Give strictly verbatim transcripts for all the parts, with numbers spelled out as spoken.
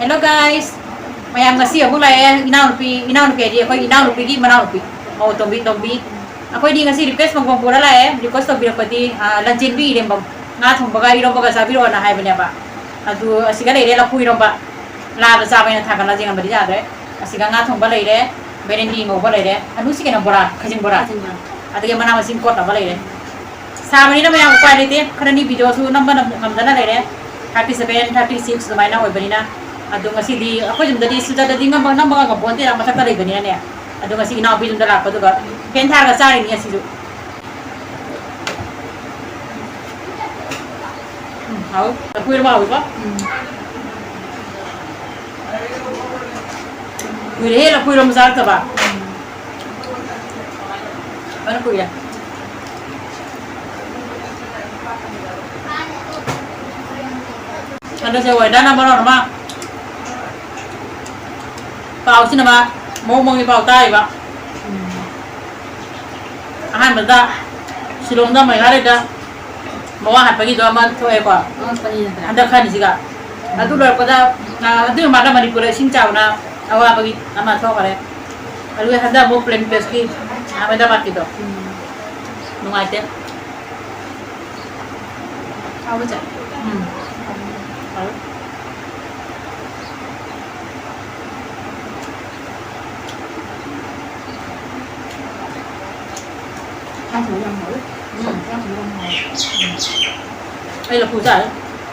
Hello guys, ꯃꯌꯥꯝ ꯉꯁꯤ ꯑꯃꯨꯛ ꯂꯥꯛꯑꯦ꯫ ꯏꯅꯥꯎꯅꯨꯄꯤ, ꯏꯅꯥꯎꯅꯨꯄꯤ ꯍꯥꯏꯗꯤ ꯑꯩꯈꯣꯏ ꯏꯅꯥꯎꯅꯨꯄꯤꯒꯤ ꯃꯅꯥꯎꯅꯨꯄꯤ, ꯑꯣ, ꯇꯣꯝꯕꯤ, ꯇꯣꯝꯕꯤ꯫ ꯑꯩꯈꯣꯏꯗꯤ ꯉꯁꯤ request ꯄꯪꯄꯪ ꯄꯨꯔ ꯂꯥꯛꯑꯦ꯫ Request ꯇꯧꯕꯤꯔꯛꯄꯗꯤ, ꯑ, ꯂꯟꯆꯦꯟꯕꯤ ꯏꯔꯦꯝꯕꯝ, ꯉꯥ ꯊꯣꯡꯕꯒ ꯏꯔꯣꯝꯕꯒ ꯆꯥꯕꯤꯔꯛꯑꯣꯅ ꯍꯥꯏꯕꯅꯦꯕ꯫ ꯑꯗꯨ ꯑꯁꯤꯒ ꯂꯩꯔꯦ ꯂꯐꯨ ꯏꯔꯣꯝꯕ꯫ ꯂꯥꯗ ꯆꯥꯕ ꯍꯥꯏꯅ ꯊꯥꯡꯒꯠꯂ ꯌꯦꯡꯍꯟꯕꯗꯤ ꯌꯥꯗ꯭ꯔꯦ꯫ ꯑꯁꯤꯒ ꯉꯥ ꯊꯣꯡꯕ ꯂꯩꯔꯦ, ꯕꯦꯂꯦꯟꯗ꯭ꯔꯤ ꯉꯧꯕ ꯂꯩꯔꯦ꯫ ꯑꯗꯨ ꯁꯤ ꯀꯩꯅꯣ ꯕꯣꯔꯥ, ꯈꯖꯤꯡ ꯕꯣꯔꯥ꯫ ꯈꯖꯤꯡ ꯕꯣꯔꯥ꯫ ꯑꯗꯒꯤ ꯃꯅꯥ ꯃꯁꯤꯡ ꯀꯣꯠꯅꯕ ꯂꯩꯔꯦ꯫ ꯁꯥꯕꯅꯤꯅ ꯃꯌꯥꯝ ꯎꯄꯥꯏ ꯂꯩꯇꯦ, ꯈꯔꯅꯤ video ꯁꯨ ꯅꯝꯕ ꯅꯝ-, ꯉꯝꯗꯅ ꯂꯩꯔꯦ꯫ Thirty seven, thirty six ꯑꯗꯨꯃꯥꯏꯅ ꯑꯣꯏꯕꯅꯤꯅ꯫ ꯑꯗꯣ ꯉꯁꯤꯗꯤ ꯑꯩꯈꯣꯏ ꯌꯨꯝꯗꯗꯤ ꯁꯤꯗꯗꯤ ꯉꯝꯕ, ꯅꯝꯕ ꯉꯝꯄꯣꯟꯇꯦ, ꯃꯊꯛꯇ ꯂꯩꯕꯅꯤꯅꯅꯦ꯫ ꯑꯗꯣ ꯉꯁꯤ ꯏꯅꯥꯎꯄꯤ ꯌꯨꯝꯗ ꯂꯥꯛꯄꯗꯨꯒ fan ꯊꯥꯔꯒ ꯆꯥꯔꯤꯅꯤ ꯉꯁꯤꯁꯨ꯫ ꯎꯝ, ꯍꯥꯎ꯫ ꯂꯐꯨ ꯏꯔꯣꯝꯕ ꯍꯥꯎꯋꯤꯀꯣ? ꯎꯝ꯫ ꯀꯨꯏꯔꯦꯍꯦ ꯂꯐꯨ ꯏꯔꯣꯝꯕ ꯆꯥꯔꯛꯇꯕ꯫ ꯎꯝ꯫ ꯐꯖꯅ ꯀꯨꯏꯔꯦ꯫ ꯍꯟꯗꯛꯁꯦ weather ꯅ ꯃꯔꯣꯟ ꯑꯃ ꯄꯥꯎꯁꯤꯅ ꯃꯥ ꯃꯑꯣꯡ ꯃꯑꯣꯡꯒꯤ ꯄꯥꯎ ꯇꯥꯔꯤꯕ꯫ ꯎꯝ꯫ ꯑꯍꯥꯟꯕꯗ ꯁꯤꯂꯣꯡꯗ ꯃꯦꯘꯥꯂꯌꯥꯗ ꯃꯋꯥ ꯍꯥꯠꯄꯒꯤꯗꯣ ꯑꯃ ꯊꯣꯛꯑꯦꯀꯣ꯫ ꯑꯉꯛꯄꯅꯤ ꯅꯠꯇ꯭ꯔꯥ? ꯍꯟꯗꯛ ꯈꯔꯅꯤꯁꯤꯒ꯫ ꯑꯗꯨ ꯂꯣꯏꯔꯛꯄꯗ, ꯑ, ꯑꯗꯨꯒꯤ ꯃꯃꯥꯡꯗ ꯃꯅꯤꯄꯨꯔꯗ ꯏꯁꯤꯡ ꯆꯥꯎꯅ ꯑꯋꯥꯕꯒꯤ ꯑꯃ ꯊꯣꯛꯈ꯭ꯔꯦ꯫ ꯑꯗꯨꯒ ꯍꯟꯗꯛ ꯑꯃꯨꯛ plane crash ꯀꯤ ꯑꯍꯃꯦꯗꯕꯥꯗꯀꯤꯗꯣ꯫ ꯎꯝ꯫ ꯅꯨꯡꯉꯥꯏꯇꯦ꯫ ꯍꯥꯎꯕ ꯆꯥꯏ꯫ ꯎꯝ꯫ ꯍꯥꯎꯋꯦ꯫ ꯆꯥꯛ ꯊꯣꯡꯕ ꯌꯥꯝ ꯍꯥꯎꯋꯦ꯫ ꯎꯝ꯫ ꯆꯥꯛ ꯊꯣꯡꯕ ꯌꯥꯝ ꯍꯥꯎꯋꯦ꯫ ꯑꯩ ꯂꯐꯨ ꯆꯥꯔꯦ꯫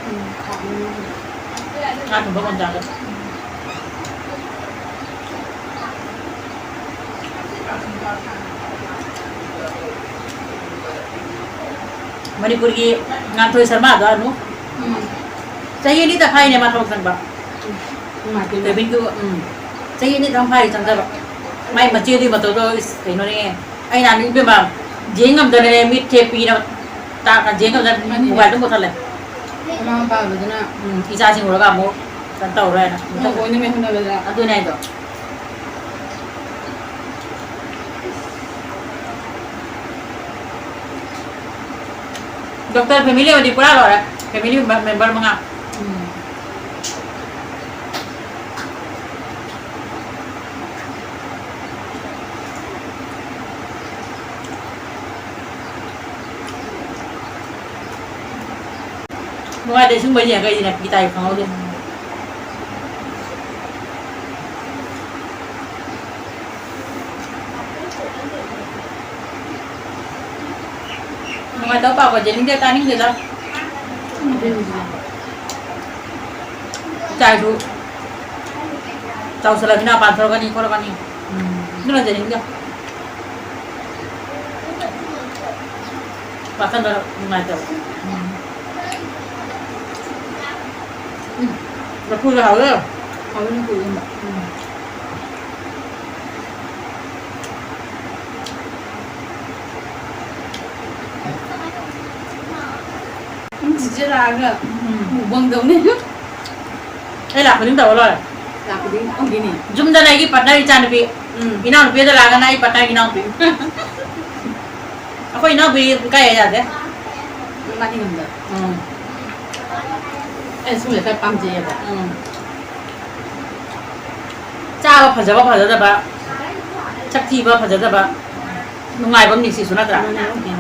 ꯎꯝ, ꯍꯥꯎꯕꯅꯦ꯫ ꯉꯥ ꯊꯣꯡꯕ ꯀꯣꯟ ꯆꯥꯒꯦ꯫ ꯃꯅꯤꯄꯨꯔꯒꯤ ꯉꯥꯟꯊꯣꯏ ꯁꯔꯃꯗꯣ ꯑꯅꯨ꯫ ꯎꯝ꯫ ꯆꯍꯤ ꯑꯅꯤ ꯇꯪꯈꯥꯏꯅꯦ ꯃꯥ ꯊꯕꯛ ꯆꯪꯕ꯫ ꯎꯝ꯫ ꯅꯨꯡꯉꯥꯏꯇꯦꯅꯦ꯫ ꯀꯦꯕꯤꯟꯗꯨ, ꯎꯝ꯫ ꯆꯍꯤ ꯑꯅꯤ ꯇꯪꯈꯥꯏ ꯆꯪꯖꯕ꯫ ꯃꯥꯏ ꯃꯆꯦꯗꯨꯒꯤ ꯃꯇꯧꯗꯣ, ꯏꯁ, ꯀꯩꯅꯣꯅꯦ꯫ ꯑꯩꯅ ꯏꯕꯦꯝꯃ, ꯌꯦꯡ ꯉꯝꯗꯅꯅꯦ, ꯃꯤꯠꯁꯦ ꯄꯤꯅ ꯇꯥꯛꯅ ꯌꯦꯡ ꯉꯝꯗꯅ ꯃꯥꯅꯤꯅꯦ꯫ ꯃꯣꯕꯥꯏꯜꯗꯨ ꯃꯨꯊꯠꯂꯦ꯫ ꯃꯃꯥ ꯃꯄꯥ ꯑꯣꯏꯕꯗꯨꯅ ꯎꯝ, ꯏꯆꯥꯁꯤꯡ ꯎꯔꯒ ꯑꯃꯨꯛ ꯀꯩꯅꯣ ꯇꯧꯔꯣꯏ ꯍꯥꯏꯅ ꯑꯃꯨꯛ ꯃꯨꯊꯠꯂꯦ꯫ ꯑꯣꯏꯅꯕ ꯍꯣꯠꯅꯕꯗ꯫ ꯑꯗꯨꯅꯦ ꯍꯥꯏꯗꯣ꯫ Doctor family ꯑꯣꯏꯗꯤ ꯄꯨꯔꯥ ꯂꯣꯏꯔꯦ꯫ Family member ꯃꯉꯥ꯫ ꯎꯝ꯫ ꯅꯨꯡꯉꯥꯏꯇꯦ, ꯁꯨꯝꯕ ꯌꯦꯡꯉꯒ ꯑꯩꯗꯤ ꯅꯥꯄꯤ ꯇꯥꯏ ꯈꯪꯍꯧꯗꯦ꯫ ꯅꯨꯡꯉꯥꯏꯇꯕ ꯄꯥꯎꯒ ꯌꯦꯡꯅꯤꯡꯗꯦ, ꯇꯥꯅꯤꯡꯗꯦꯗ꯫ ꯏꯆꯥꯁꯨ ꯆꯥꯎꯁꯜꯂꯃꯤꯅ ꯄꯥꯟꯊꯣꯔꯛꯀꯅꯤ ꯈꯣꯠꯂꯛꯀꯅꯤ꯫ ꯎꯝ꯫ ꯑꯗꯨꯅ ꯌꯦꯡꯅꯤꯡꯗꯦ꯫ ꯋꯥꯈꯜꯗ ꯅꯨꯡꯉꯥꯏꯇꯕ꯫ ꯎꯝ꯫ ꯎꯝ꯫ ꯂꯐꯨꯁꯨ ꯍꯥꯎꯋꯦ꯫ ꯍꯥꯎꯋꯦ ꯂꯐꯨ ꯏꯔꯣꯝꯕ꯫ ꯎꯝ꯫ ꯎꯝ, ꯆꯤꯆꯦ ꯂꯥꯛꯑꯒ ꯎꯝ꯫ ꯃꯨꯛꯕꯥꯡ ꯇꯧꯅꯤ꯫ ꯑꯩ ꯂꯥꯛ ꯈꯨꯗꯤꯡ ꯇꯧꯔ ꯂꯣꯏꯔꯦ꯫ ꯂꯥꯛ ꯈꯨꯗꯤꯡ ꯇꯧꯗꯣꯏꯅꯦ꯫ ꯌꯨꯝꯗꯅ ꯑꯩꯒꯤ partner ꯏꯆꯥꯅꯨꯄꯤ꯫ ꯎꯝ꯫ ꯏꯅꯥꯎꯅꯨꯄꯤꯗ ꯂꯥꯛꯑꯒꯅ ꯑꯩ partner ꯏꯅꯥꯎꯅꯨꯄꯤ꯫ ꯑꯩꯈꯣꯏ ꯏꯅꯥꯎꯄꯤ ꯏꯀꯥꯏ ꯌꯥꯗꯦ꯫ ꯃꯥꯗꯤ ꯉꯝꯗꯕ꯫ ꯎꯝ꯫ ꯑꯩ ꯁꯨꯝꯕꯁꯦ ꯈꯔ ꯄꯥꯝꯖꯩꯌꯦꯕ꯫ ꯎꯝ꯫ ꯆꯥꯕ ꯐꯖꯕ ꯐꯖꯗꯕ, ꯁꯛ ꯊꯤꯕ ꯐꯖꯗꯕ, ꯅꯨꯡꯉꯥꯏꯕ ꯑꯃꯅꯤ ꯁꯤꯁꯨ, ꯅꯠꯇ꯭ꯔꯥ? ꯃꯥꯅꯦ, ꯃꯥꯅꯦ꯫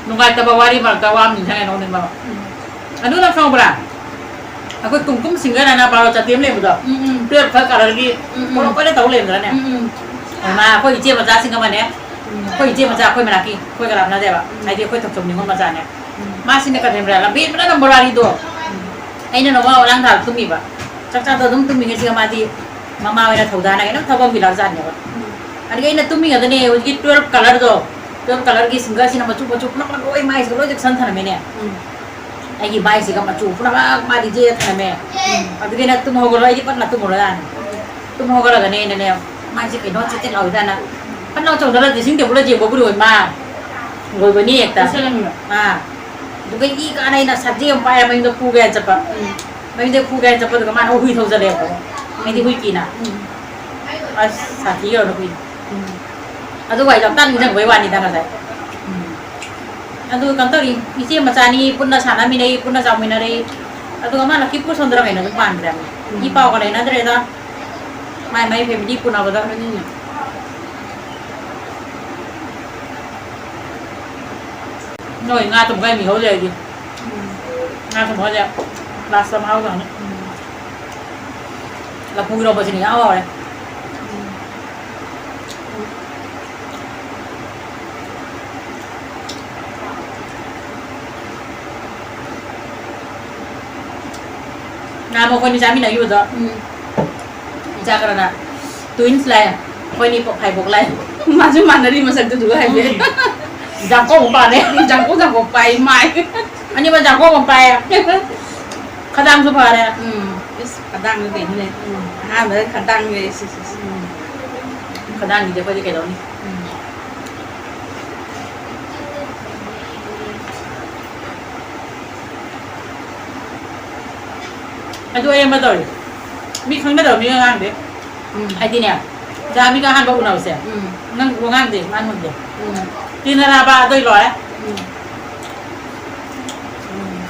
ꯅꯨꯡꯉꯥꯏꯇꯕ ꯋꯥꯔꯤ ꯃꯔꯛꯇ ꯋꯥ ꯑꯃ ꯅꯤꯡꯁꯤꯡꯉꯦ, ꯅꯣꯛꯅꯤꯡꯕ ꯑꯃ꯫ ꯎꯝ꯫ ꯑꯗꯨ ꯅꯪ ꯈꯪꯕ꯭ꯔꯥ? ꯑꯩꯈꯣꯏ ꯀꯨꯝꯀꯨꯝ singer ꯍꯥꯏꯅ ꯄꯥꯔꯣ ꯆꯥꯇꯤ ꯑꯃ ꯂꯩꯕꯗꯣ, ꯎꯝ, ꯎꯝ꯫ Twelve ꯈꯛ colourꯒꯤ ꯎꯝ, ꯎꯝ꯫ ꯀꯣꯏꯅ ꯇꯧ ꯂꯩꯕꯗꯅꯦ꯫ ꯎꯝ, ꯎꯝ꯫ ꯑꯗꯨꯅ ꯑꯩꯈꯣꯏ ꯏꯆꯦ ꯃꯆꯥꯁꯤꯡ ꯑꯃꯅꯦ, ꯎꯝ꯫ ꯑꯩꯈꯣꯏ ꯏꯆꯦ ꯃꯆꯥ ꯑꯩꯈꯣꯏ ꯃꯅꯥꯛꯀꯤ, ꯑꯩꯈꯣꯏꯒ ꯂꯥꯞꯅꯗꯦꯕ꯫ ꯎꯝ꯫ ꯍꯥꯏꯗꯤ ꯑꯩꯈꯣꯏ ꯊꯣꯛꯆꯣꯝ ꯅꯤꯉꯣꯜ ꯃꯆꯥꯅꯦ꯫ ꯎꯝ꯫ ꯃꯥꯁꯤꯅ ꯀꯩꯗꯧꯕ꯭ꯔꯥ? ꯂꯝꯕꯦꯟꯕꯅ number ꯋꯥꯔꯤꯗꯣ꯫ ꯎꯝ꯫ ꯑꯩꯅ ꯅꯣꯡꯃ ꯑꯣꯂꯥꯡ ꯊꯥꯕ ꯇꯨꯝꯃꯤꯕ꯫ ꯆꯥꯛ ꯆꯥꯗ ꯑꯗꯨꯝ ꯇꯨꯝꯃꯤꯉꯩꯁꯤꯗ ꯃꯥꯗꯤ ꯃꯃꯥ ꯍꯣꯏꯅ ꯊꯧꯗꯥꯅ ꯀꯩꯅꯣꯝ ꯊꯕꯛ ꯑꯃꯒꯤ ꯂꯥꯛꯖꯥꯠꯅꯦꯕ꯫ ꯎꯝ꯫ ꯑꯗꯒꯤ ꯑꯩꯅ ꯇꯨꯝꯃꯤꯉꯩꯗꯅꯦ ꯍꯧꯖꯤꯛꯀꯤ twelve colourꯗꯣ, twelve colourꯒꯤ singerꯁꯤꯅ ꯃꯆꯨ ꯃꯆꯨ ꯄꯨꯝꯅꯃꯛ ꯂꯣꯏ ꯃꯥꯏꯁꯤꯗ ꯂꯣꯏ ꯆꯦꯛꯁꯟ ꯊꯅꯝꯃꯦꯅꯦ꯫ ꯎꯝ꯫ ꯑꯩꯒꯤ ꯃꯥꯏꯁꯤꯒ ꯃꯆꯨ ꯄꯨꯝꯅꯃꯛ ꯃꯥꯗꯤ ꯌꯦꯛꯑ ꯊꯅꯝꯃꯦ꯫ ꯎꯝ꯫ ꯑꯗꯨꯒꯤ ꯑꯩꯅ ꯇꯨꯝ ꯍꯧꯒꯠꯂꯣ, ꯑꯩꯗꯤ ꯄꯠꯅ ꯇꯨꯝꯃꯨꯔꯣ ꯌꯥꯅꯤ꯫ ꯎꯝ꯫ ꯇꯨꯝ ꯍꯧꯒꯠꯂꯒꯅꯦ ꯑꯩꯅꯅꯦ, ꯃꯥꯏꯁꯦ ꯀꯩꯅꯣ ꯆꯦꯠ ꯆꯦꯠ ꯂꯥꯎꯏꯗꯥꯅ ꯐꯠ ꯂꯥꯎ ꯆꯣꯡꯊꯔ dressing tableꯗ ꯌꯦꯡꯕꯕꯨ ꯂꯣꯏ ꯃꯥ ꯂꯣꯏꯕꯅꯤ ꯍꯦꯛꯇ꯫ ꯀꯧꯁꯜꯂꯝꯃꯤꯕ? ꯑꯥ꯫ ꯑꯗꯨꯒ ꯏ ꯀꯥꯟꯅ ꯑꯩꯅ ꯁꯕꯖꯦꯛ ꯑꯃ ꯄꯥꯏꯔ ꯃꯌꯨꯝꯗ ꯐꯨꯒꯦ ꯍꯥꯏꯅ ꯆꯠꯄ꯫ ꯎꯝ꯫ ꯃꯌꯨꯝꯗ ꯐꯨꯒꯦ ꯍꯥꯏꯅ ꯆꯠꯄꯗꯨꯒ ꯃꯥꯅ ꯍꯨꯏ ꯊꯧꯖꯜꯂꯛꯑꯦꯕꯀꯣ꯫ ꯑꯩꯗꯤ ꯎꯝ꯫ ꯍꯨꯏ ꯀꯤꯅ꯫ ꯎꯝ꯫ ꯑꯁ, ꯁꯥꯊꯤꯒ꯭ꯔꯕ ꯅꯨꯄꯤꯗꯣ꯫ ꯎꯝ꯫ ꯑꯗꯨꯒ ꯑꯩꯗꯣ ꯑꯝꯇ ꯅꯤꯡꯁꯤꯡꯕꯩ ꯋꯥꯅꯤꯗ ꯉꯁꯥꯏ꯫ ꯎꯝ꯫ ꯑꯗꯨ ꯀꯩꯅꯣ ꯇꯧꯔꯤ, ꯏꯆꯦ ꯃꯆꯥꯅꯤ, ꯄꯨꯟꯅ ꯁꯥꯟꯅꯃꯤꯟꯅꯩ, ꯄꯨꯟꯅ ꯆꯥꯎꯃꯤꯟꯅꯔꯛꯏ꯫ ꯑꯗꯨꯒ ꯃꯥ ꯂꯛꯈꯤꯄꯨꯔ ꯁꯣꯝꯗꯔ ꯀꯩꯅꯣ ꯑꯗꯨꯝ ꯄꯥꯟꯈ꯭ꯔꯦ꯫ ꯎꯝ꯫ ꯏ ꯄꯥꯎꯒ ꯂꯩꯅꯗ꯭ꯔꯦꯗ꯫ ꯃꯥꯏ ꯃꯥꯏ family ꯄꯨꯅꯕꯗ꯫ ꯑꯗꯨꯅꯤꯅꯦ꯫ ꯅꯣꯏ ꯉꯥ ꯊꯣꯡꯕ ꯀꯥꯏ ꯃꯤꯍꯧ ꯂꯩꯔꯗꯤ꯫ ꯎꯝ꯫ ꯉꯥ ꯊꯣꯡꯕ ꯍꯧꯖꯤꯛ ꯂꯥꯁꯇ ꯃꯍꯥꯎ ꯇꯪꯅꯤ꯫ ꯎꯝ꯫ ꯂꯐꯨ ꯏꯔꯣꯝꯕꯁꯤꯅ ꯏꯍꯥꯎ ꯍꯥꯎꯔꯦ꯫ ꯎꯝ꯫ ꯅꯍꯥꯟ ꯑꯩꯈꯣꯏꯅꯤ ꯆꯥꯃꯤꯟꯅꯈꯤꯕꯗꯣ꯫ ꯎꯝ꯫ ꯏꯆꯥ ꯈꯔꯅ twins ꯂꯥꯛꯑꯦ꯫ ꯑꯩꯈꯣꯏꯅꯤ ꯄꯣꯛ-, ꯐꯥꯏꯕꯣꯛ ꯂꯥꯛꯑꯦ꯫ ꯃꯥꯁꯨ ꯃꯥꯟꯅꯔꯤ ꯃꯁꯛꯇꯨꯗꯨꯒ ꯍꯥꯏꯐꯦꯠ꯫ ꯎꯝ꯫ ꯖꯥꯡꯀꯣ ꯑꯃꯨꯛ ꯄꯥꯔꯦ꯫ ꯖꯥꯡꯀꯣ ꯖꯥꯡꯀꯣ ꯄꯥꯏ ꯃꯥꯏ꯫ ꯑꯅꯤꯃꯛ ꯖꯥꯡꯀꯣ ꯑꯃꯨꯛ ꯄꯥꯏ꯫ ꯈꯗꯥꯡꯁꯨ ꯐꯔꯦ꯫ ꯎꯝ꯫ ꯏꯁ, ꯈꯗꯥꯡꯗ ꯀꯩꯅꯣ ꯂꯩ? ꯎꯝ꯫ ꯑꯍꯥꯟꯕꯗ ꯈꯗꯥꯡ ꯂꯩ, ꯁꯤ, ꯁꯤ, ꯁꯤ꯫ ꯎꯝ꯫ ꯈꯗꯥꯡꯁꯤꯗꯤ ꯑꯩꯈꯣꯏꯗꯤ ꯀꯩꯗꯧꯅꯤ? ꯎꯝ꯫ ꯑꯗꯨ ꯑꯩ ꯑꯃ ꯇꯧꯔꯤ꯫ ꯃꯤ ꯈꯪꯅꯗꯕ ꯃꯤꯒ ꯉꯥꯡꯗꯦ꯫ ꯎꯝ꯫ ꯍꯥꯏꯗꯤꯅꯦ, ꯖꯥꯃꯤꯒ ꯑꯍꯥꯟꯕ ꯎꯅꯕꯁꯦ꯫ ꯎꯝ꯫ ꯅꯪ ꯋꯥ ꯉꯥꯡꯗꯦ, ꯃꯥ ꯉꯥꯡꯗꯦ꯫ ꯎꯝ꯫ ꯇꯤꯟꯅꯔꯕ ꯑꯗꯨꯏ ꯂꯣꯏꯔꯦ꯫ ꯎꯝ꯫ ꯎꯝ꯫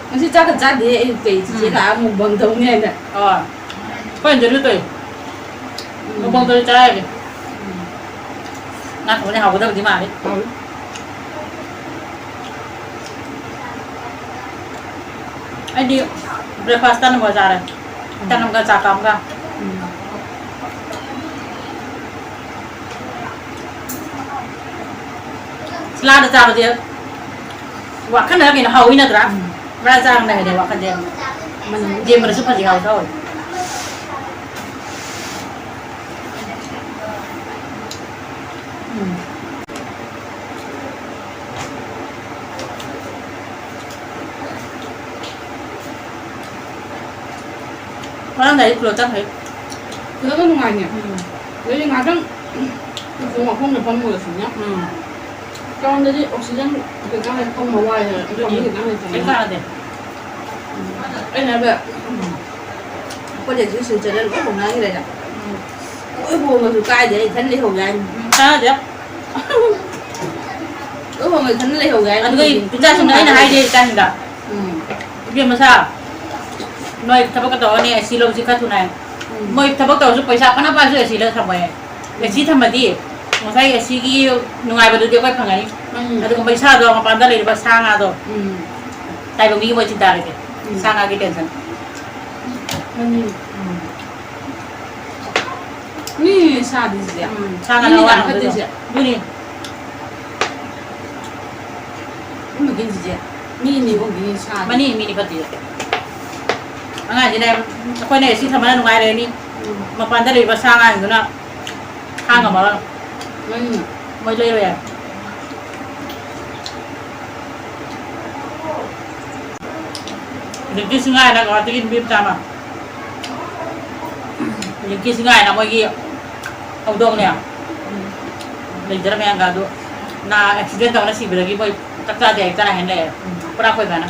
ꯉꯁꯤ ꯆꯥꯛꯀ ꯆꯥꯗꯦ, ꯑꯌꯨꯛꯇꯩ ꯆꯤꯆꯦ ꯎꯝ꯫ ꯂꯥꯛꯑ mukbang ꯇꯧꯅꯤ ꯍꯥꯏꯅ꯫ ꯑꯣ꯫ ꯑꯩꯈꯣꯏ ꯑꯟꯖꯂꯤ ꯇꯧꯏ꯫ ꯎꯝ꯫ Mukbang ꯇꯧꯔꯤ ꯆꯥ ꯌꯥꯗꯦ꯫ ꯎꯝ꯫ ꯉꯥ ꯊꯣꯡꯕꯗꯤ ꯍꯥꯎꯒꯗꯕꯗꯤ ꯃꯥꯜꯂꯤ꯫ ꯍꯥꯎꯏ꯫ ꯑꯩꯗꯤ breakfast ꯇꯟ ꯑꯃꯒ ꯆꯥꯔꯦ꯫ ꯎꯝ꯫ ꯇꯟ ꯑꯃꯒ ꯆꯥ ꯀꯞ ꯑꯃꯒ꯫ ꯎꯝ꯫ ꯂꯥꯗ ꯆꯥꯕꯗꯤ ꯋꯥꯈꯜꯅꯔ ꯀꯩꯅꯣ ꯍꯥꯎꯏ ꯅꯠꯇ꯭ꯔꯥ? ꯎꯝ꯫ ꯕꯣꯔꯥ ꯆꯥꯔꯝꯗꯥꯏꯗ ꯋꯥꯈꯜꯁꯦ ꯃꯅꯝ ꯂꯦꯝꯕꯗꯁꯨ ꯐꯖꯩ ꯍꯥꯎꯁꯨ ꯍꯥꯎꯏ꯫ ꯎꯝ꯫ ꯉꯔꯥꯡꯗꯥꯏꯗꯤ ꯀ꯭ꯂꯣꯠ ꯆꯪꯈ꯭ꯔꯦ꯫ ꯀ꯭ꯂꯣꯠꯇꯣ ꯅꯨꯡꯉꯥꯏꯅꯦ꯫ ꯎꯝ꯫ ꯑꯗꯩꯗꯤ ꯉꯥꯏꯍꯥꯛꯇꯪ ꯎꯐꯨꯟ ꯋꯥꯐꯝꯗ ꯐꯝꯃꯨꯔꯁꯨꯅꯦ꯫ ꯎꯝ꯫ ꯁꯣꯝꯗꯗꯤ oxygen ꯈꯤꯇꯪ ꯂꯩ ꯐꯝꯕ ꯋꯥꯏ ꯍꯥꯏꯕ, ꯎꯐꯨꯟ ꯎꯝ꯫ ꯈꯤꯇꯪ ꯂꯩ ꯐꯝꯕ꯫ ꯀꯩꯝ ꯀꯥꯟꯅꯗꯦ꯫ ꯎꯝ꯫ ꯑꯩꯅ ꯍꯥꯏꯕ, ꯎꯝ꯫ ꯑꯩꯈꯣꯏ ꯂꯩꯁꯤ ꯁꯤꯜꯆꯔꯗ ꯂꯣꯏ ꯍꯣꯡꯅꯈꯤꯗ꯭ꯔꯦꯅꯦ꯫ ꯎꯝ꯫ ꯂꯣꯏ ꯍꯣꯡꯉꯁꯨ ꯀꯥꯏꯗꯦ, ꯑꯩ ꯏꯊꯟ ꯂꯩꯍꯧꯒꯦ ꯍꯥꯏꯅꯤ꯫ ꯎꯝ, ꯀꯥꯟꯅꯗꯦ꯫ ꯂꯣꯏ ꯍꯣꯡꯉ ꯏꯊꯟ ꯂꯩꯍꯧꯒꯦ ꯍꯥꯏꯅꯤ꯫ ꯑꯗꯨꯒ ꯏꯆꯥꯁꯤꯡꯗ ꯑꯩꯅ ꯍꯥꯏꯔꯤ ꯏꯆꯥꯁꯤꯡꯗ, ꯎꯝ꯫ ꯏꯕꯦꯝꯃ ꯁꯥ, ꯃꯣꯏ ꯊꯕꯛꯀ ꯇꯧꯔꯅꯤ, ꯑꯦ ꯁꯤ ꯂꯧꯁꯤ ꯈꯔ ꯊꯨꯅ ꯍꯥꯏ꯫ ꯎꯝ꯫ ꯃꯣꯏ ꯊꯕꯛ ꯇꯧꯔꯁꯨ ꯄꯩꯁꯥ ꯐꯅ ꯄꯥꯏꯔꯁꯨ ꯑꯦ ꯁꯤ ꯂꯧ ꯊꯝꯃꯣꯏ ꯍꯥꯏ꯫ ꯎꯝ꯫ ꯑꯦ ꯁꯤ ꯊꯝꯃꯗꯤ ꯉꯁꯥꯏ ꯑꯦ ꯁꯤꯒꯤ ꯅꯨꯡꯉꯥꯏꯕꯗꯨꯗꯤ ꯑꯩꯈꯣꯏ ꯐꯪꯉꯅꯤ꯫ ꯎꯝ꯫ ꯑꯗꯨꯒ ꯄꯩꯁꯥꯗꯣ ꯃꯄꯥꯟꯗ ꯂꯩꯔꯤꯕ ꯁꯥ ꯉꯥꯗꯣ ꯎꯝ꯫ ꯇꯥꯏꯕꯪꯒꯤ ꯃꯣꯏ ꯆꯤꯟ ꯇꯥꯔꯒꯦ꯫ ꯎꯝ꯫ ꯁꯥ ꯉꯥꯒꯤ ꯇꯦꯟꯁꯟ꯫ ꯃꯥꯅꯤ꯫ ꯎꯝ꯫ ꯃꯤ ꯁꯥꯗ꯭ꯔꯤꯁꯦ꯫ ꯎꯝ꯫ ꯁꯥ ꯉꯥ ꯃꯤꯅ ꯂꯧ ꯌꯥꯝ ꯋꯥꯅꯕꯗꯨꯗꯣ꯫ ꯐꯠꯇ꯭ꯔꯤꯁꯦ꯫ ꯑꯗꯨꯅꯤ꯫ ꯏꯃꯥꯒꯤ ꯆꯤꯆꯦ, ꯃꯤꯅꯤ ꯑꯣꯏꯕꯤ ꯁꯥ꯫ ꯃꯅꯤ ꯃꯤꯅꯤ ꯐꯠꯇꯦ꯫ ꯑꯉꯥꯡꯁꯤꯅ ꯑꯩꯈꯣꯏꯅ ꯑꯦ ꯁꯤ ꯊꯝꯕꯅ ꯅꯨꯡꯉꯥꯏꯔꯦꯅꯤ꯫ ꯎꯝ꯫ ꯃꯄꯥꯟꯗ ꯂꯩꯕ ꯁꯥ ꯉꯥꯁꯤꯡꯗꯨꯅ ꯈꯥꯡꯉꯝꯃꯔꯣꯏ꯫ ꯎꯝ꯫ ꯃꯣꯏ ꯂꯩꯔꯣꯏ ꯍꯥꯏ꯫ ꯍꯧꯖꯤꯛꯇꯤ ꯁꯤꯡꯉꯥꯏꯅ ꯒꯧꯍꯥꯇꯤꯒꯤ ꯅꯨꯄꯤ ꯃꯆꯥ ꯑꯃ꯫ ꯍꯧꯖꯤꯛꯇꯤ ꯁꯤꯡꯉꯥꯏꯅ ꯃꯣꯏꯒꯤ ꯍꯧꯗꯣꯡꯅꯦ꯫ ꯂꯩꯖꯔꯝꯃꯦ ꯑꯪꯒꯥꯗꯨ꯫ ꯅꯥ ꯑꯦꯛꯁꯤꯗꯦꯟ ꯇꯧꯅ ꯁꯤꯕꯗꯒꯤ ꯃꯣꯏ ꯆꯥꯛ ꯆꯥꯗꯦ ꯍꯥꯏ ꯆꯔꯥ ꯍꯦꯟ ꯂꯩꯔꯦ꯫ ꯄꯨꯔꯥ ꯑꯩꯈꯣꯏ ꯑꯗꯨꯃꯥꯏꯅ꯫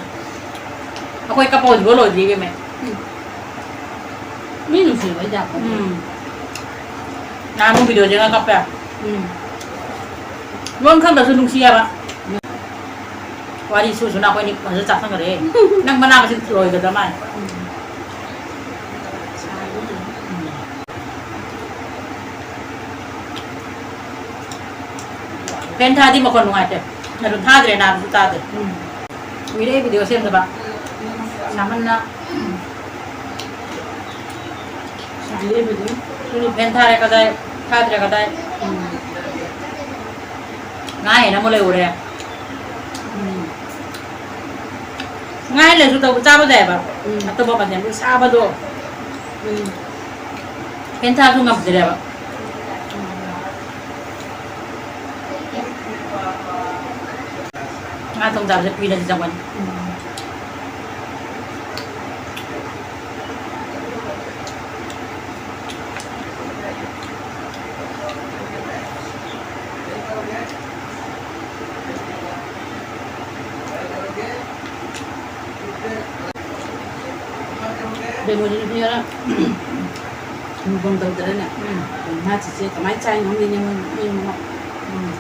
ꯑꯩꯈꯣꯏ ꯀꯞꯄ ꯍꯧꯖꯤꯛꯐꯥꯎ ꯂꯣꯏꯗ꯭ꯔꯤ ꯏꯕꯦꯝꯃ꯫ ꯃꯤ ꯅꯨꯡꯁꯤꯕꯩ ꯖꯥꯠꯇꯣ꯫ ꯎꯝ꯫ ꯅꯍꯥꯟꯃꯨꯛ ꯚꯤꯗꯤꯑꯣ ꯌꯦꯡꯉ ꯀꯞꯄꯦ꯫ ꯎꯝ꯫ ꯂꯣꯟ ꯈꯪꯗ꯭ꯔꯁꯨ ꯅꯨꯡꯁꯤ ꯍꯥꯏꯕ꯫ ꯋꯥꯔꯤ ꯁꯨ ꯁꯨꯅ ꯑꯩꯈꯣꯏꯅꯤ ꯐꯖꯅ ꯆꯥꯊꯈ꯭ꯔꯦ꯫ ꯅꯪ ꯃꯅꯥ ꯃꯁꯤꯡ ꯂꯣꯏꯒꯗ꯭ꯔꯥ ꯃꯥꯜꯂꯦ꯫ ꯎꯝ꯫ ꯐꯦꯟ ꯊꯥꯗꯤ ꯃꯈꯣꯟ ꯅꯨꯡꯉꯥꯏꯇꯦ꯫ ꯑꯗꯨ ꯊꯥꯗ꯭ꯔꯦ ꯅꯥꯕꯁꯨ ꯇꯥꯗꯦ꯫ ꯎꯝ꯫ ꯀꯨꯏꯔꯦ ꯚꯤꯗꯤꯑꯣ ꯁꯦꯝꯗꯕ꯫ ꯁꯥꯃꯟꯅ꯫ ꯁꯥꯏꯌꯦ ꯚꯤꯗꯤꯑꯣ꯫ ꯐꯦꯟ ꯊꯥꯔꯦ ꯀꯗꯥꯏ? ꯊꯥꯗ꯭ꯔꯦ ꯀꯗꯥꯏ? ꯎꯝ꯫ ꯉꯥ ꯍꯦꯟꯅ ꯑꯃꯨꯛ ꯂꯩꯔꯨꯔꯦ꯫ ꯎꯝ꯫ ꯉꯥ ꯍꯦꯜꯂꯁꯨ ꯇꯧꯕ ꯆꯥꯕ ꯌꯥꯏꯑꯕ꯫ ꯎꯝ꯫ ꯑꯇꯣꯞꯄ ꯃꯊꯦꯜꯗꯤ ꯁꯥꯕꯗꯣ꯫ ꯎꯝ꯫ ꯐꯦꯟ ꯊꯥꯕꯁꯨ ꯉꯝꯗ꯭ꯔꯦꯕ꯫ ꯉꯥ ꯊꯣꯡ ꯆꯥꯕꯁꯦ ꯀꯨꯏꯅꯗꯤ ꯆꯪꯕꯅꯤ꯫ ꯎꯝ꯫ ꯕꯦꯃꯣꯔꯤ ꯅꯨꯄꯤ ꯉꯔꯥꯡ ꯁꯨꯝ ꯐꯣꯟ ꯇꯧꯗꯅꯅꯦ꯫ ꯎꯝ꯫ ꯃꯥ ꯆꯤꯆꯦ ꯀꯃꯥꯏꯅ ꯆꯥꯏꯅꯣ ꯈꯪꯗꯦꯅꯦ ꯃꯣꯏ, ꯃꯣꯏ ꯃꯉꯥ꯫ ꯎꯝ꯫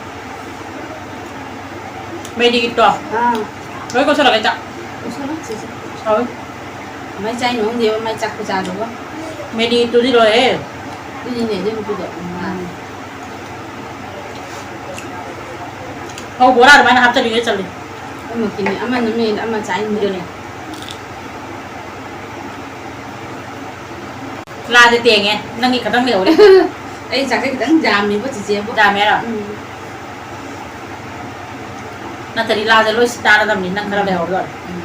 ꯃꯩꯗꯤ ꯒꯤꯠꯇꯣ? ꯑꯥ꯫ ꯂꯣꯏ ꯀꯣꯠꯁꯜꯂꯒꯦ ꯆꯥꯛ꯫ ꯀꯣꯠꯁꯜꯂꯣ ꯆꯤꯆꯦ꯫ ꯍꯥꯎꯋꯤ꯫ ꯀꯃꯥꯏ ꯆꯥꯏꯅꯣ ꯈꯪꯗꯦꯕ, ꯃꯥꯏ ꯆꯥꯛ ꯈꯨꯆꯥꯗꯨꯕꯣ꯫ ꯃꯤꯅꯤꯠꯇꯨꯗꯤ ꯂꯣꯏꯔꯦ꯫ ꯑꯗꯨꯅꯤꯅꯦ, ꯑꯗꯨ ꯅꯨꯄꯤꯗꯣ꯫ ꯎꯝ꯫ ꯐꯧ ꯕꯣꯔꯥ ꯑꯗꯨꯃꯥꯏꯅ ꯍꯥꯞꯆꯜꯂꯤꯒꯦ ꯆꯠꯂꯤ꯫ ꯑꯃ ꯃꯈꯤꯅꯤ, ꯑꯃꯅ ꯃꯤ, ꯑꯃ ꯆꯥꯏꯅꯤꯗꯨꯅꯦ꯫ ꯂꯥꯗꯤ ꯇꯦꯡꯉꯦ, ꯅꯪꯒꯤ ꯈꯇꯪ ꯂꯩꯍꯧꯔꯦ꯫ ꯑꯩ ꯆꯥꯛꯁꯦ ꯈꯤꯇꯪ ꯌꯥꯝꯃꯦꯕ, ꯆꯤꯆꯦꯕꯨ꯫ ꯌꯥꯝꯃꯦ ꯍꯥꯏꯔꯣ? ꯎꯝ꯫ ꯅꯠꯇ꯭ꯔꯗꯤ ꯂꯥꯁꯦ ꯂꯣꯏ ꯁꯤꯠ ꯇꯥꯔꯗꯕꯅꯤ, ꯅꯪ ꯈꯔ ꯂꯩꯍꯧꯔ ꯂꯣꯏꯔꯦ꯫ ꯎꯝ꯫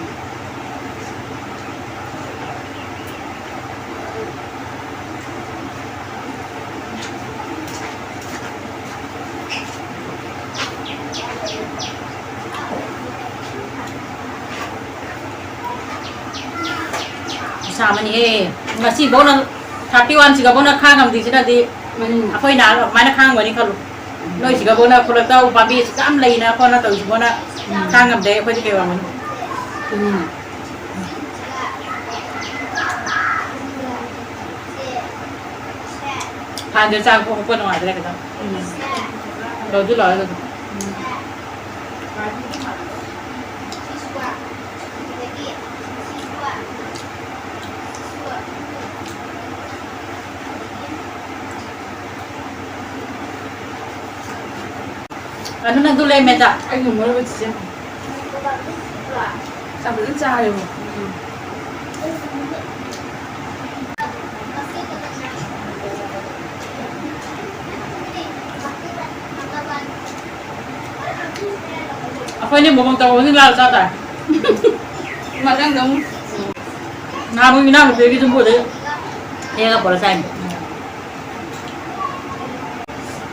ꯈꯨꯁꯥ ꯑꯃꯅꯤꯍꯦ꯫ ꯉꯁꯤꯐꯧ ꯅꯪ thirty one ꯁꯤꯒꯐꯧ ꯅꯪ ꯈꯥꯡ ꯉꯝꯗ꯭ꯔꯤꯁꯤꯅꯗꯤ ꯎꯝ꯫ ꯑꯩꯈꯣꯏꯅ ꯑꯗꯨꯃꯥꯏꯅ ꯈꯥꯡꯉꯝꯒꯅꯤ ꯈꯜꯂꯨ꯫ ꯎꯝ꯫ ꯅꯣꯏꯁꯤꯒꯐꯧꯅ ꯈꯨꯂꯛꯇ ꯎ ꯄꯥꯝꯕꯤ ꯑꯁꯨꯛ ꯌꯥꯝ ꯂꯩꯅ ꯈꯣꯠꯅ ꯇꯧꯔꯤꯁꯤꯐꯧꯅ ꯎꯝ꯫ ꯈꯥꯡ ꯉꯝꯗꯦ, ꯑꯩꯈꯣꯏꯗꯤ ꯀꯩ ꯑꯣꯏꯔꯝꯒꯅꯤ? ꯎꯝ꯫ ꯐꯥꯟꯗ ꯆꯥꯛ ꯄꯣꯛꯄ ꯅꯨꯡꯉꯥꯏꯇ꯭ꯔꯦ ꯈꯤꯇꯪ꯫ ꯎꯝ꯫ ꯂꯧꯗꯤ ꯂꯧꯔꯦ ꯑꯗꯨꯝ꯫ ꯎꯝ꯫ ꯑꯗꯨꯅ ꯑꯗꯨ ꯂꯩꯔꯝꯃꯦꯗ꯫ ꯑꯩ ꯉꯝꯃꯔꯣꯏꯕ ꯆꯤꯆꯦ꯫ ꯆꯥꯛ ꯐꯖꯅ ꯆꯥꯔꯦꯕ꯫ ꯎꯝ꯫ ꯑꯩꯈꯣꯏꯅ ꯃꯑꯣꯡ ꯇꯧꯕꯒꯤ ꯂꯥꯎ ꯆꯥ ꯇꯥꯔꯦ꯫ ꯃꯊꯪꯗ ꯑꯃꯨꯛ꯫ ꯅꯍꯥꯟꯃꯨꯛ ꯏꯅꯥꯎꯅꯨꯄꯤꯒꯤ ꯌꯨꯝꯕꯨꯗꯩ ꯍꯦꯛꯑꯒ ꯄꯨꯔꯛ ꯆꯥꯏꯅꯤ꯫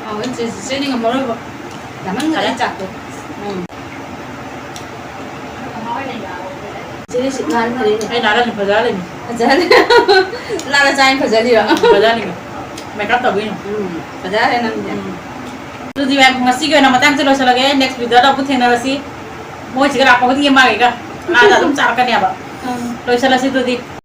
ꯍꯥꯎꯋꯦ, ꯆꯦ-, ꯆꯦꯆꯦꯗꯤ ꯉꯝꯃꯔꯣꯏꯕ꯫ ꯌꯥꯝꯃꯟꯈꯔꯦ ꯆꯥꯛꯇꯣ꯫ ꯎꯝ꯫ ꯆꯦꯗꯤ ꯁꯤꯠ ꯅꯥꯟꯈꯔꯦꯅꯦ꯫ ꯑꯩ ꯅꯥꯜꯍꯜꯂꯤ, ꯐꯖꯍꯜꯂꯤꯅꯤ꯫ ꯐꯖꯍꯜꯂꯤ꯫ ꯂꯥꯗ ꯆꯥꯏꯅ ꯐꯖꯍꯜꯂꯤꯔꯣ? ꯎꯝ, ꯐꯖꯍꯜꯂꯤꯅꯤ꯫ Makeup ꯇꯧꯕꯤꯅꯤ꯫ ꯎꯝ, ꯐꯖꯍꯜꯂꯦ ꯅꯪꯗꯤ꯫ ꯎꯝ꯫ ꯑꯗꯨꯗꯤ ꯃꯌꯥꯝ, ꯉꯁꯤꯒꯤ ꯑꯣꯏꯅ ꯃꯇꯥꯡꯁꯦ ꯂꯣꯏꯁꯤꯜꯂꯒꯦ꯫ Next video ꯗ ꯑꯃꯨꯛ ꯊꯦꯡꯅꯔꯁꯤ꯫ ꯃꯣꯏꯁꯤꯒ ꯂꯥꯛꯄ ꯈꯨꯗꯤꯡꯒꯤ ꯃꯥꯒꯤꯒ ꯂꯥꯗ ꯑꯗꯨꯝ ꯆꯥꯔꯛꯀꯅꯦꯕ꯫ ꯎꯝ꯫ ꯂꯣꯏꯁꯤꯜꯂꯁꯤ ꯑꯗꯨꯗꯤ꯫